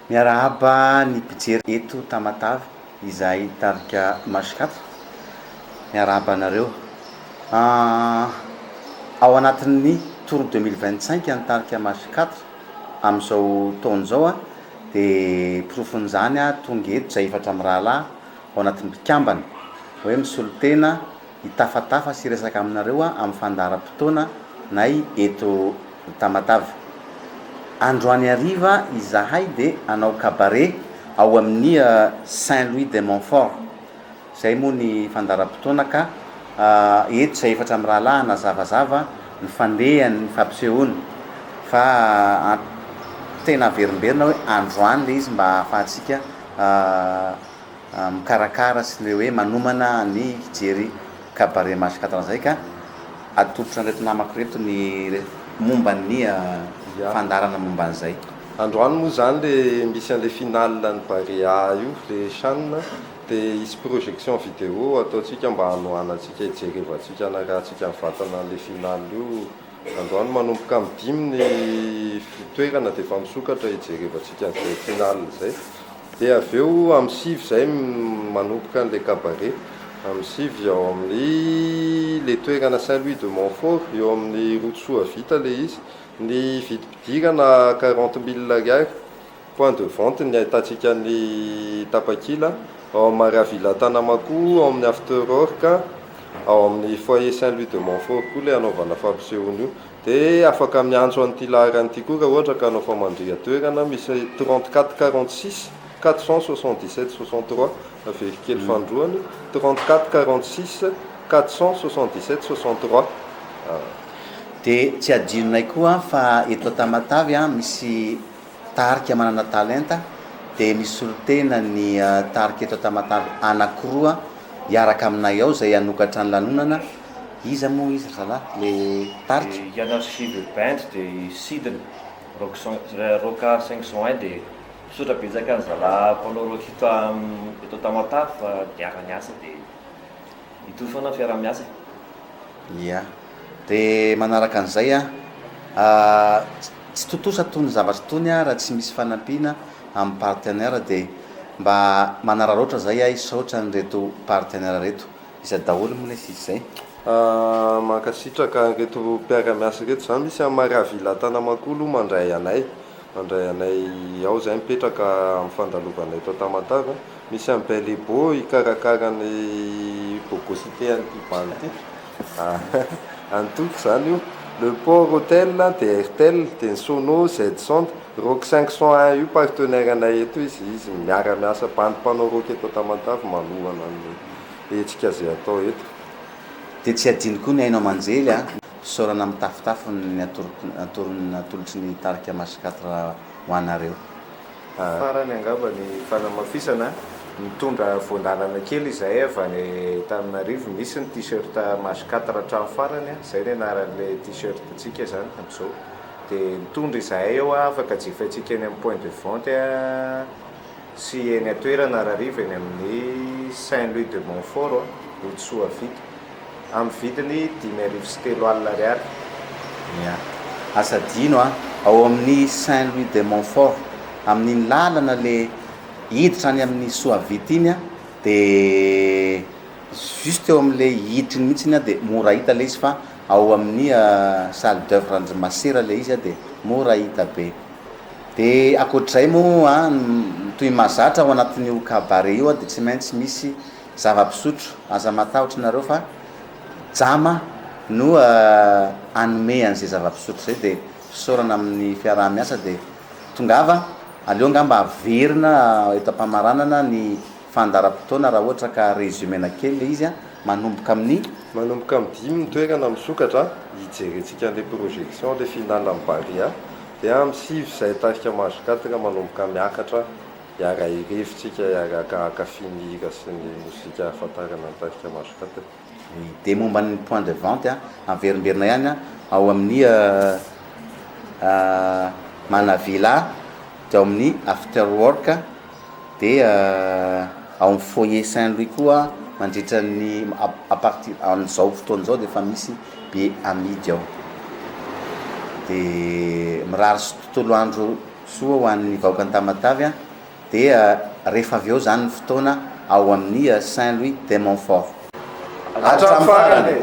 Miarahaba ny mpijery eto Tamatave izahay tarika Mashkata. Miarahaba anareo. Ao anatin'ny tour 2025 ny tarika Mashkata amin'izao taona izao dia porofon'izany tonga eto izay efatra mirahalahy ao anatin'ny mpikambana hoe misolo tena hitafatafa sy hiresaka aminareo amin'ny fandaharam-potoana nay eto Tamatave. Androany hariva izahay dia hanao cabaret ao amin'ny Saint Louis de Montfort. Izay moa ny fandaharam-potoana ka eto izay efatra mirahalahy hanazavazava ny fandehan'ny fampisehoana fa tena averimberina hoe androany ilay izy mba hahafahantsika mikarakara sy le hoe manomana ny hijery cabaret Mage 4 zay ka atolotra an'ireto namako ireto ny momba ny fandaharana momba an'izay. Androany moa zany le misy an'le finale ny Barea io, le Chan, de hisy projection vidéo ataontsika mba hanohanantsika hijerevantsika hanarahantsika mivantana an'le finale io androany manomboka amin'ny dimy ny toerana de efa misokatra hijerevantsika an'izay finale zay. Dia avy eo amin'ny sivy izay manomboka an'ilay cabaret. Amin'ny sivy ao amin'ny ilay toerana Saint Louis de Montfort, eo amin'ny route Soavita ilay izy. Ny vidim-pidirana 40 000 ariary. Point de vente ny ahitantsika ny tapakila. Ao amin'ny Maravilla Tanamakoa, ao amin'ny After Work, ao amin'ny foyer Saint Louis de Montfort koa ilay hanaovana fampisehoana io. Dia afaka miantso an'ity laharana ity koa raha ohatra ka hanao famandrihan-toerana, misy 34 46 477 63, averiko kely fanindroany, 34 46 477 63. Dia tsy adinonay koa fa eto Tamatave misy tarika manana talenta dia misy solontena ny tarika eto Tamatave anankiroa hiaraka aminay ao izay hanokatra ny lanonana. Iza moa izy ry zalahy le tarika? I Anarchive Band dia i Sidina, Rock Rock 501 dia misaotra betsaka ny zalahy mpanao rock eto eto Tamatave fa niara-niasa dia hitohy foana ny fiaraha-miasa e. Ia. Dia manaraka an'izay an, tsy tontosa itony zavatra itony raha tsy misy fanampiana amin'ny partenaire dia mba manararaotra izay aho hisaotra an'ireto partenaire ireto. Iza daholo moa lesy izy izay? Mankasitraka an'ireto mpiara-miasa ireto izany. Misy an'i Maravilla Tanamakoa aloha mandray anay, mandray anay ao izay mipetraka amin'ny fandalovanay eto Tamatave. Misy an'i Belle et Beau hikarakara ny bogosite an'ity bandy ity. Antoko izany io. Le Port Hotel dia Airtel, dia ny Sono, Z Sound, Rock 501 io partenaire anay eto izy, izy miara-miasa, bandy mpanao rock eto Tamatave manohana ny hetsika izay atao eto. Dia tsy adino koa ny haino aman-jely a! Fisaorana mitafotafo ny atolotry ny tarika Mash 4 ho anareo. Farany angamba ny fanamafisana, mitondra voandalana kely izahay avy any Antananarivo, misy ny t-shirt Mash 4 hatramin'ny farany, izay ny anaran'ilay t-shirt ntsika izany amin'izao. Dia mitondra izahay eo, afaka jifaintsika eny amin'ny point de vente sy eny an-toerana Ararivo eny amin'ny Saint Louis de Montfort, route Soavita. Amin'ny vidiny 3005 ariary. Ia. Asa adino a, ao amin'ny Saint Louis de Montfort, amin'iny lalana le hiditra any amin'ny Soavita iny a, de juste eo amin'le hiditra iny mihitsy a de mora hita le izy fa ao amin'ny salle d'oeuvre an-dry masera le izy a de mora hita be. De ankoatr'izay moa an, toy ny mahazatra ao anatin'io cabaret io a de tsy maintsy misy Zava-pisotro, aza matahotra nareo fa Jama no hanome an'izay zava-pisotro izay dia fisaorana amin'ny fiaraha-miasa dia tongava, aleo angamba averina eto am-pamaranana ny fandaharam-potoana raha ohatra ka résumena kely ilay izy manomboka amin'ny. Manomboka amin'ny dimy ny toerana misokatra hijerentsika an'ilay projection, ilay finale amin'ny Barea, dia amin'ny sivy izay tarika Mage 4 manomboka miakatra Hiara-hirevy tsika, hiaraka hankafy ny hira sy ny mozika ahafantarana ny tarika Mashkat. Dia momba ny point de vente, averimberina ihany ao amin'ny Manavilla, dia ao amin'ny After Work, dia ao amin'ny Foyer Saint Louis koa mandritra ny à partir amin'izao fotoana izao dia efa misy billet amidy ao. Dia mirary tontolo andro. Soa ho an'ny vahoakan'i Tamatave an! Dia rehefa avy eo izany ny fotoana ao amin'ny Saint Louis de Montfort. Hatramin'ny farany!